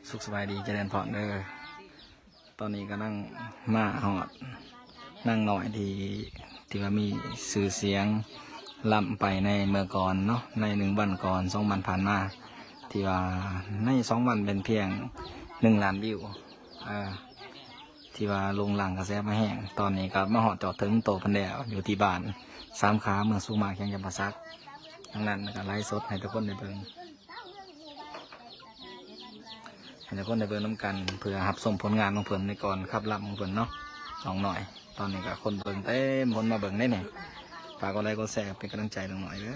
ສຸກສະບາຍດີ ຈະເລີນພອນເດີ. ຕອນນີ້ກຳລັງມາຮອດນາງນ້ອຍທີ່ ທີ່ວ່າມີຊື່ສຽງ ລຳໄປໃນເມື່ອກ່ອນເນາະ ໃນໜຶ່ງວັນກ່ອນ ສອງວັນຜ່ານມາ ທີ່ວ່າໃນສອງວັນເປັນພຽງໜຶ່ງລ້ານວິວ ເອີ ທີ່ວ່າໂດ່ງດັງກະແສມາແຮງ. ຕອນນີ້ກໍມາຮອດຈອດເຖິງໂຕເພິ່ນແລ້ວ ຢູ່ທີ່ບ້ານສາມຂາ ເມືອງສຸກມາ ແຂວງຈຳປາສັກ. ດັ່ງນັ້ນກໍໄລຟ໌ສົດໃຫ້ທຸກຄົນໄດ້ເບິ່ງ ໃຫ້ທຸກຄົນໄດ້ເບິ່ງນຳກັນ ເພື່ອຮັບຊົມຜົນງານຂອງເພິ່ນໃນກ່ອນຂັບລຳຂອງເພິ່ນເນາະ ນ້ອງນ້ອຍ. ຕອນນີ້ກໍຄົນເບິ່ງເຕັມ ຄົນມາເບິ່ງເດ້ນີ້. ຝາກກົດໄລກົດແຊເປັນກຳລັງໃຈນ້ອງນ້ອຍເດີ.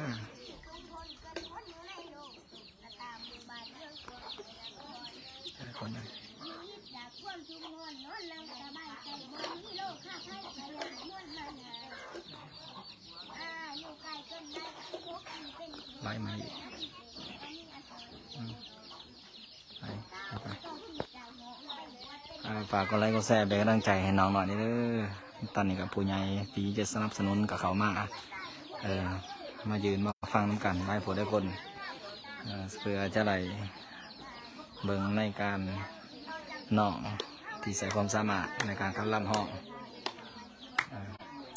ໄລ່ມາອີກ ອືມ ໄປ ໄປ ອ່າ ຝາກກົດໄລກົດແຊເປັນກຳລັງໃຈໃຫ້ນ້ອງໜ້ອຍເດີ. ຕອນນີ້ກໍຜູ້ໃຫຍ່ທີ່ຈະສະໜັບສະໜູນກໍເຂົ້າມາ ເອີ ມາຢືນມາຟັງນຳກັນຫຼາຍຜູ້ຫຼາຍຄົນ ເອີ ເພື່ອຈະໄດ້ເບິ່ງໃນການນ້ອງທີ່ໃຊ້ຄວາມສາມາດໃນການຂັບລຳຮ້ອງ. ເອີ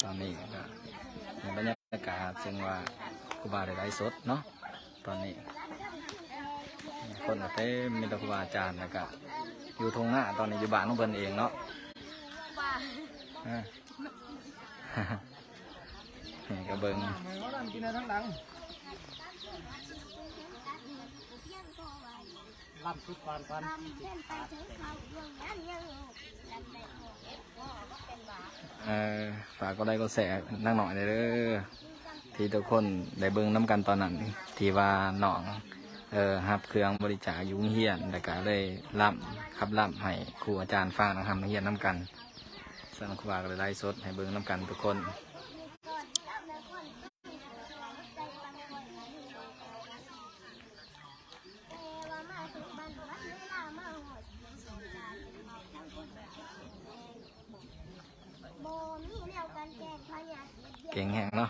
ຕອນນີ້ກໍໃນບັນຍາກາດເຊິ່ງວ່າຄູບາໄດ້ໄລຟ໌ສົດເນາະ. ຕອນນີ້ຄົນກໍເຕັມ ມີແຕ່ຄູບາອາຈານ ແລ້ວກໍຢູ່ທົ່ງນາ ຕອນນີ້ຢູ່ບ້ານຂອງເພິ່ນເອງເນາະ. ອ່າ ນີ້ກໍເບິ່ງ ລຳສຸດກ່ອນກ່ອນ ເອີ ຝາກກົດໄລກົດແຊນາງນ້ອຍແດ່ເດີ ທີ່ທຸກຄົນໄດ້ເບິ່ງນຳກັນຕອນນັ້ນ ທີ່ວ່ານ້ອງ ເອີ ຮັບເຄື່ອງບໍລິຈາກຢູ່ໂຮງຮຽນ ແລ້ວກະເລີຍລຳ ຂັບລຳໃຫ້ຄູອາຈານຟັງນຳ ຮຽນນຳກັນ. ສະນັ້ນຄູບາກໍເລີຍໄລຟ໌ສົດໃຫ້ເບິ່ງນຳກັນທຸກຄົນ. ເກັ່ງແຮງເນາະ.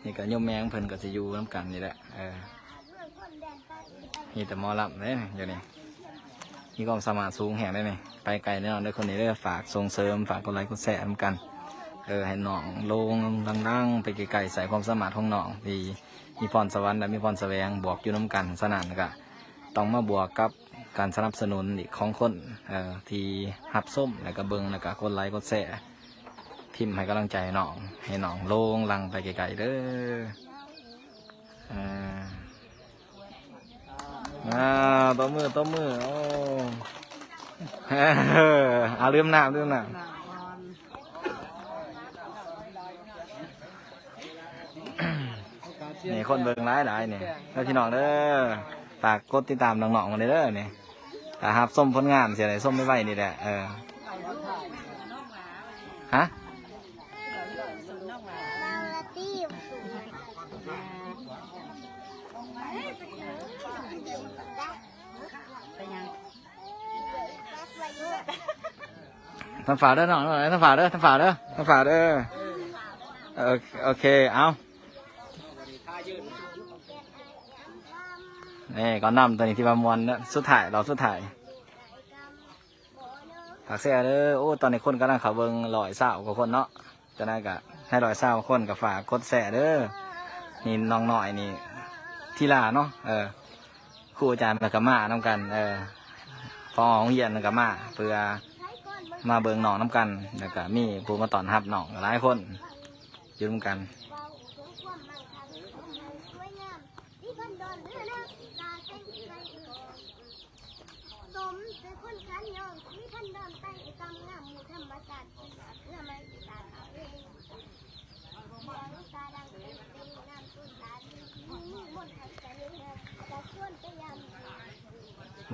ນີ້ກໍໂຍມແມ່ຂອງເພິ່ນກໍຊິຢູ່ນຳກັນນີ້ແຫຼະ ເອີ ມີແຕ່ໝໍລຳເດ້ດຽວນີ້ ມີຄວາມສາມາດສູງແຮງເດ້ນີ້. ໄປໄກແນ່ນອນເດີຄົນນີ້ເດີ. ຝາກສົ່ງເສີມ ຝາກກົດໄລກົດແຊນຳກັນ ເອີ ໃຫ້ນ້ອງໂດ່ງດັງໆໄປໄກໆ. ໃຊ້ຄວາມສາມາດຂອງນ້ອງທີ່ມີພອນສະຫວັນ ແລະ ມີພອນສະແຫວງ ບວກຢູ່ນຳກັນ. ສະນັ້ນກໍຕ້ອງມາບວກກັບການສະໜັບສະໜູນອີກຂອງຄົນ ເອີ ທີ່ຮັບຊົມ ແລ້ວກໍເບິ່ງ ແລ້ວກໍກົດໄລກົດແຊ ພິມໃຫ້ກຳລັງໃຈນ້ອງ ໃຫ້ນ້ອງໂດ່ງດັງໄປໄກໆເດີ. ເອີ ອ່າ ຕົບມື ຕົບມື ໂອ້ ເອີ ເອົາ ດື່ມນ້ຳ ດື່ມນ້ຳ. ນີ້ຄົນເບິ່ງຫຼາຍໆນີ້ເດີພີ່ນ້ອງເດີ. ຝາກກົດຕິດຕາມນ້ອງໆມາເດີນີ້ ຖ້າຮັບຊົມຜົນງານຊິໄດ້ຊົມໄວໆນີ້ແຫຼະ ເອີ ຮະ? ທາງຝາເດີນ້ອງ ທາງຝາເດີ ທາງຝາເດີ ທາງຝາເດີ. ໂອເຄ ໂອເຄ ເອົາ ນີ້ກ່ອນນຳ ຕອນນີ້ທີ່ວ່າມ່ວນເນາະ ສຸດທ້າຍ ຮອບສຸດທ້າຍ. ຝາກແຊເດີ. ໂອ້ ຕອນນີ້ຄົນກຳລັງເຂົ້າເບິ່ງຮ້ອຍຊາວກວ່າຄົນເນາະ. ຈັ່ງໃດກໍໃຫ້ຮ້ອຍຊາວຄົນກໍຝາກກົດແຊເດີ. ນີ້ນ້ອງນ້ອຍນີ້ທີລາເນາະ ເອີ ຄູອາຈານເພິ່ນກໍມານຳກັນ ເອີ ພໍໂຮງຮຽນເພິ່ນກໍມາ ເພື່ອມາເບິ່ງນ້ອງນຳກັນ ແລ້ວກໍມີຜູ້ມາຕ້ອນຮັບນ້ອງຫຼາຍຄົນຢູ່ນຳກັນ.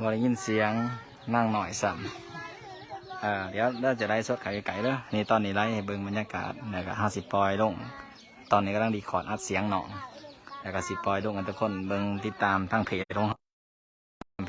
ບໍ່ໄດ້ຍິນສຽງນາງນ້ອຍຊ້ຳ. ເອີ ດຽວ ດຽວຈະໄລຟ໌ສົດໄກໆເດີ. ນີ້ຕອນນີ້ໄລຟ໌ໃຫ້ເບິ່ງບັນຍາກາດ ແລ້ວກໍເຮົາຊິປ່ອຍລົງ. ຕອນນີ້ກຳລັງຣີຄອດອັດສຽງນ້ອງ ແລ້ວກໍຊິປ່ອຍລົງໃຫ້ທຸກຄົນເບິ່ງ ຕິດຕາມທາງເພຈຂອງເຮົາ.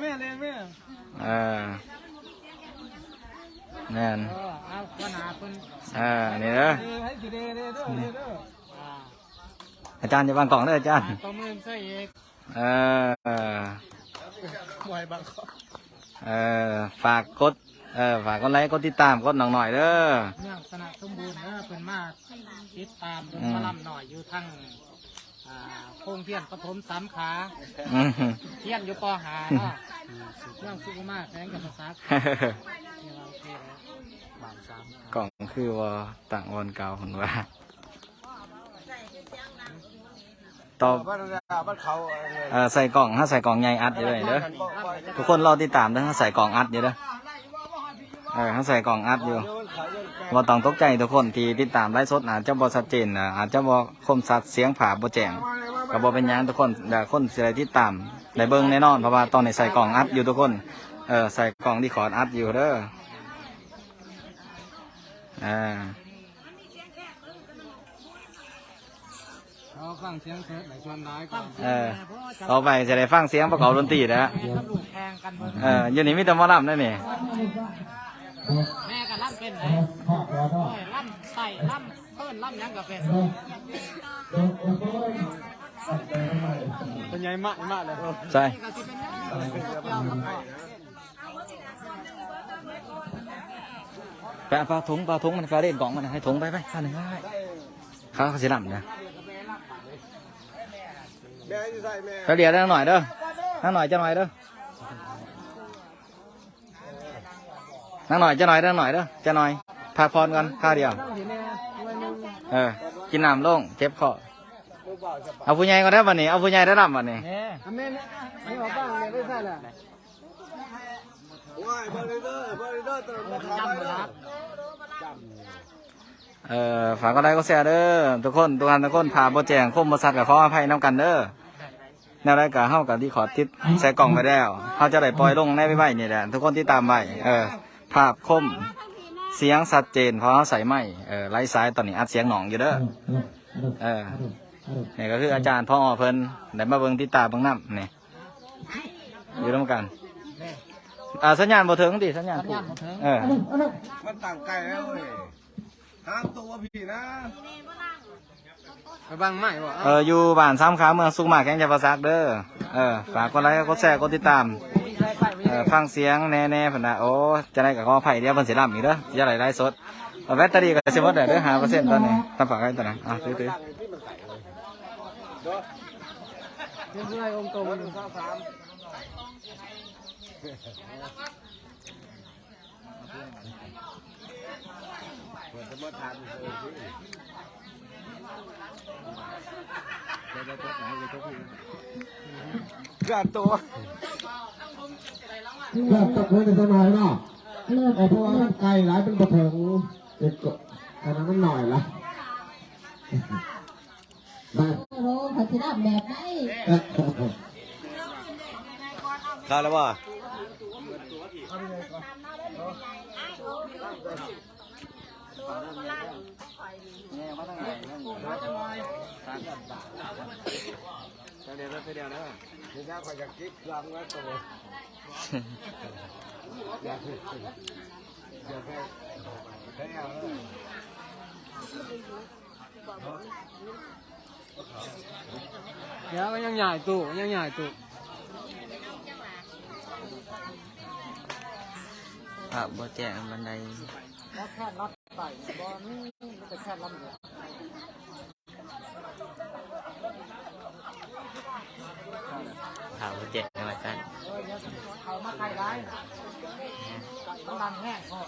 ແມ່ ແລ່ນແມ່ ເອີ ແມ່ນ ເອີ ເອົາ ຫົວໜ້າເພິ່ນ ເອີ ນີ້ເດີ ເອີ ໃຫ້ຊິເດເດີເດີ ອ່າ ອາຈານຢ່າບັງກ້ອງເດີອາຈານ ອ່າ ຕໍ່ມືໃສ່ອີກ ເອີ ບໍ່ໃຫ້ບັງກ້ອງ ເອີ ຝາກກົດ ເອີ ຝາກກົດໄລກົດຕິດຕາມກົດນ້ອງໜ້ອຍເດີ ເມືອງຊະນະສົມບູນເດີ ເພິ່ນມາຕິດຕາມເບິ່ງ ອືມ ໝໍລຳນ້ອຍຢູ່ທາງ ອ່າ ໂຮງຮຽນປະຖົມສາມຂາ ອືມ ຮຽນຢູ່ປໍຫ້າເນາະ ເມືອງສຸຂຸມາ ແຂວງຈຳປາສັກ ໂອເຄແລ້ວ ບ້ານສາມຂາ ກ້ອງຄືບໍ່ຕັ້ງບ່ອນເກົ່າ ເພິ່ນວ່າ ຕໍ່ ເອີ ໃສ່ກ້ອງ ເຮົາໃສ່ກ້ອງໃຫຍ່ອັດຢູ່ເດີ ທຸກຄົນລໍຕິດຕາມເດີ ເຮົາໃສ່ກ້ອງອັດຢູ່ເດີ ເອີ ເຮົາໃສ່ກ້ອງອັດຢູ່ ບໍ່ຕ້ອງຕົກໃຈ ທຸກຄົນທີ່ຕິດຕາມໄລຟ໌ສົດອາດຈະບໍ່ຊັດເຈນ ອາດຈະບໍ່ຄົມຊັດ ສຽງພາບບໍ່ແຈ້ງ ກໍບໍ່ເປັນຫຍັງ ທຸກຄົນ ຄົນຊິໄດ້ຕິດຕາມໄດ້ເບິ່ງແນ່ນອນ ເພາະວ່າຕອນນີ້ໃສ່ກ້ອງອັດຢູ່ທຸກຄົນ ເອີ ໃສ່ກ້ອງຣີຄອດອັດຢູ່ເດີ ອ່າ ເຮົາຟັງສຽງເສີດໃນສ່ວນຫຼາຍກ່ອນ ເອີ ຕໍ່ໄປຊິໄດ້ຟັງສຽງປະກອບດົນຕີແລ້ວ ແມ່ກັບລູກແຂ່ງກັນເບິ່ງ ເອີ ຢູ່ນີ້ມີແຕ່ໝໍລຳເດ້ນີ້ ແມ່ກໍລຳເປັນເດ້ ເອີ ລຳໄຕ້ ລຳເພີນ ລຳຫຍັງກໍເປັນ ເປັນໃຫຍ່ມາກ ມາກເລີຍ ໃຊ່ ໄປເອົາຜ້າຖົງ ຜ້າຖົງມັນ ຝາເລນກ້ອງມັນ ໃຫ້ຖົງໄປ ໄປ ຂ້າໜຶ່ງ ຂ້າ ຂ້າຊິລຳນະ ແມ່ຢູ່ໃສແມ່ ໄປເດຽວນາງໜ້ອຍເດີ ນາງໜ້ອຍ ເຈົ້າໜ້ອຍເດີ ນາງໜ້ອຍ ເຈົ້າໜ້ອຍ ນາງໜ້ອຍເດີ ເຈົ້າໜ້ອຍ ພັກຜ່ອນກ່ອນ ຄາວດຽວ ເອີ ກິນນ້ຳລົງ ເຈັບຄໍ ເອົາຜູ້ໃຫຍ່ກ່ອນເດີບັດນີ້ ເອົາຜູ້ໃຫຍ່ໄດ້ລຳບັດນີ້ ແມ່ ແມ່ ແມ່ອອກບ້ານແມ່ໄປໃສລະ? ໂອ້ຍ ເບິ່ງເດີ ເບິ່ງເດີ ຕະຫຼອດ ເອີ ຝາກກົດໄລກົດແຊເດີ ທຸກຄົນ ທຸກທ່ານ ທຸກຄົນ ພາບບໍ່ແຈ້ງ ຄົມບໍ່ຊັດ ກໍຂໍອະໄພນຳກັນເດີ ແນວໃດກໍເຮົາກໍຣີຄອດຕິດໃສ່ກ້ອງໄວ້ແລ້ວ ເຮົາຈະໄດ້ປ່ອຍລົງໃນໄວໆນີ້ແຫຼະ ທຸກຄົນຕິດຕາມໄວ້ ເອີ ພາບຄົມ ສຽງຊັດເຈນ ເພາະເຮົາໃຊ້ໄມ ເອີ ໄລສາຍ ຕອນນີ້ອັດສຽງນ້ອງຢູ່ເດີ ເອີ ນີ້ກໍຄືອາຈານ ຜອ ເພິ່ນ ໄດ້ມາເບິ່ງຕິດຕາເບິ່ງນຳນີ້ ຢູ່ນຳກັນ ອ່າ ສັນຍານບໍ່ເຖິງຕິ ສັນຍານ ສັນຍານບໍ່ເຖິງ ເອີ ມັນຕັ້ງໄກແລ້ວເວີຍ ຫາໂຕພີ່ນະ ໄປບັງໄມ້ບໍ່ ເອີ ຢູ່ບ້ານສາມຂາ ເມືອງສຸກມາ ແຂວງຈຳປາສັກເດີ ເອີ ຝາກກົດໄລ ກົດແຊ ກົດຕິດຕາມ ເອີ ຟັງສຽງແນ່ໆ ເພິ່ນວ່າ. ໂອ້ ຈັ່ງໃດກໍຂໍອະໄພ ດຽວເພິ່ນຊິລຳອີກເດີ ຢ່າໄດ້ໄລຟ໌ສົດ. ເອົາ ແບັດເຕີຣີກໍຊິໝົດແລ້ວເດີ ຫ້າເປີເຊັນຕອນນີ້. ທຳຝາກໄວ້ຕອນນັ້ນ ເອົາ ຖືໆ. ເຄື່ອນຕົວ ເລີ່ມຕົກເລີຍຈັກໜ້ອຍເນາະ. ເອີ ເພາະວ່າມັນໄກຫຼາຍ ມັນບໍ່ເຖິງ ເອີ ກໍອັນນັ້ນມັນໜ້ອຍລະ. ໂອ້ ເຂົາຊິລຳແບບໃດ? ເຂົ້າແລ້ວບໍ່? ດຽວມັນຍັງຍ້າຍຕູ້ ມັນຍັງຍ້າຍຕູ້. ພາບບໍ່ແຈ້ງປານໃດ. ພາບບໍ່ແຈ້ງວ່າຊັ້ນ. ເຂົາມາໄກຫຼາຍ ມັນດັງແຮງພໍ.